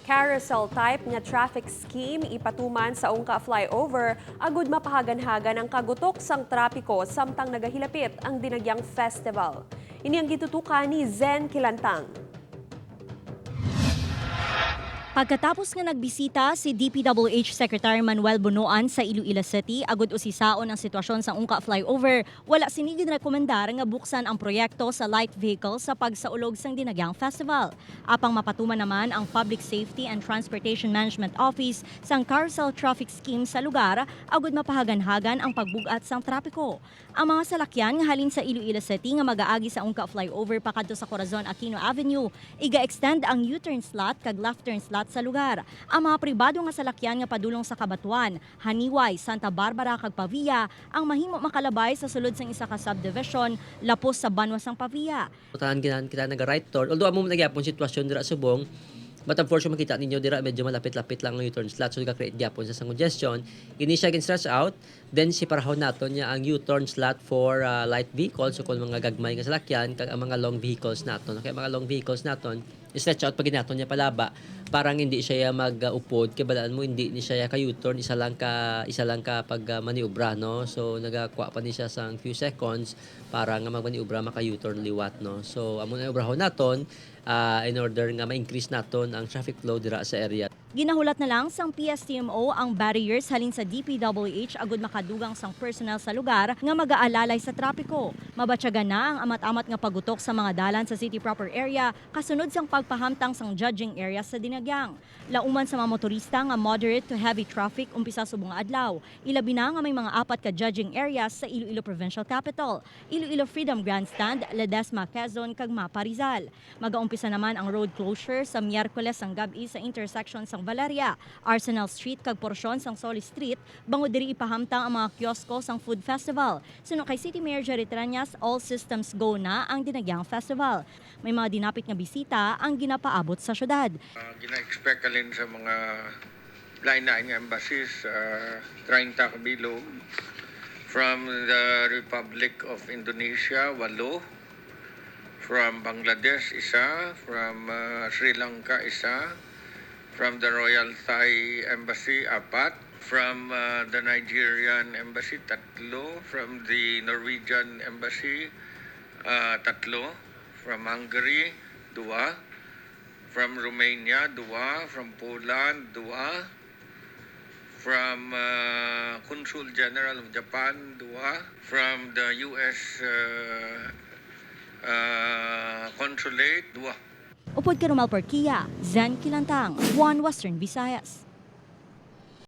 Carousel type nga traffic scheme ipatuman sa Ungka flyover agud mapahaganhagan ang kagutok sang trapiko samtang nagahilapit ang Dinagyang Festival. Ini ang gitutukan ni Zen Kilantang. Pagkatapos nga nagbisita si DPWH Secretary Manuel Bonoan sa Iloilo City agud usisaon ang sitwasyon sa Ungka flyover, wala sini ginrekomendar nga buksan ang proyekto sa light vehicle sa pagsaulog sang Dinagyang Festival. Apang mapatuman naman ang Public Safety and Transportation Management Office sang carousel traffic scheme sa lugar agud mapahaganhagan ang pagbugat sang trapiko. Ang mga salakyan nga halin sa Iloilo City nga magaagi sa Ungka flyover pakadto sa Corazon Aquino Avenue, iga-extend ang U-turn slot kag left turn slot sa lugar. Ang mga pribado nga salakyan nga padulong sa Cabatuan, Janiuay, Santa Barbara kag Pavia ang mahimo makalabay sa sulod sang isa ka subdivision lapos sa banwa sang Pavia. Tanan ginan kita naga right turn. Although amo man nagyapon sitwasyon dira subong, but unfortunately makita ninyo dira medyo malapit-lapit lang ang U-turn slot, so nag-create gyapon sa congestion. Ini siya gin-stretch out, then siparahon naton niya ang U-turn slot for light vehicles, so kung mga gagmay nga salakyan kag ang mga long vehicles naton. Okay, mga long vehicles naton stretch out pag naton niya palaba, parang hindi siya mag-upod kay balaan mo hindi ni siya ka U-turn, isa lang ka pag maniobra, no? So nagakuha pa ni siya sang few seconds para nga magmaniobra, maka U-turn liwat, no? So amo na obrahon naton in order nga ma-increase naton ang traffic flow dira sa area. Ginahulat na lang sang PSTMO ang barriers halin sa DPWH agud makadugang sang personnel sa lugar nga magaalalay sa trapiko. Mabatyagan na ang amat-amat nga pagutok sa mga dalan sa city proper area kasunod sang pagpahamtang sang judging area sa Dinagyang. Lauman sa mga motorista nga moderate to heavy traffic umpisa subong nga adlaw. Ilabi na nga may mga apat ka judging areas sa Iloilo Provincial Capital, Iloilo Freedom Grandstand, Ledesma, Quezon kag Mapa, Rizal. Magaumpisa naman ang road closure sa Miyerkules sang gabi sa intersection sang Valeria, Arsenal Street kag porsyon sang Solis Street bangod diri ipahamtang ang mga kiosko sang food festival. Suno kay City Mayor Jerry Treñas, all systems go na ang Dinagyang Festival. May mga dinapit nga bisita ang ginapaabot sa syudad. Gina-expect alin sa mga lain-lain nga embassies, 30 kabilog. From the Republic of Indonesia, walo. From Bangladesh, isa. From Sri Lanka, isa. From the Royal Thai Embassy, apat. From the Nigerian Embassy, tatlo. From the Norwegian Embassy, tatlo. From Hungary, dua. From Romania, dua. From Poland, dua. From Consul General of Japan, dua. From the U.S. Consulate, dua. Upod kay Romel Porquia, Zen Kilantang, One Western Visayas.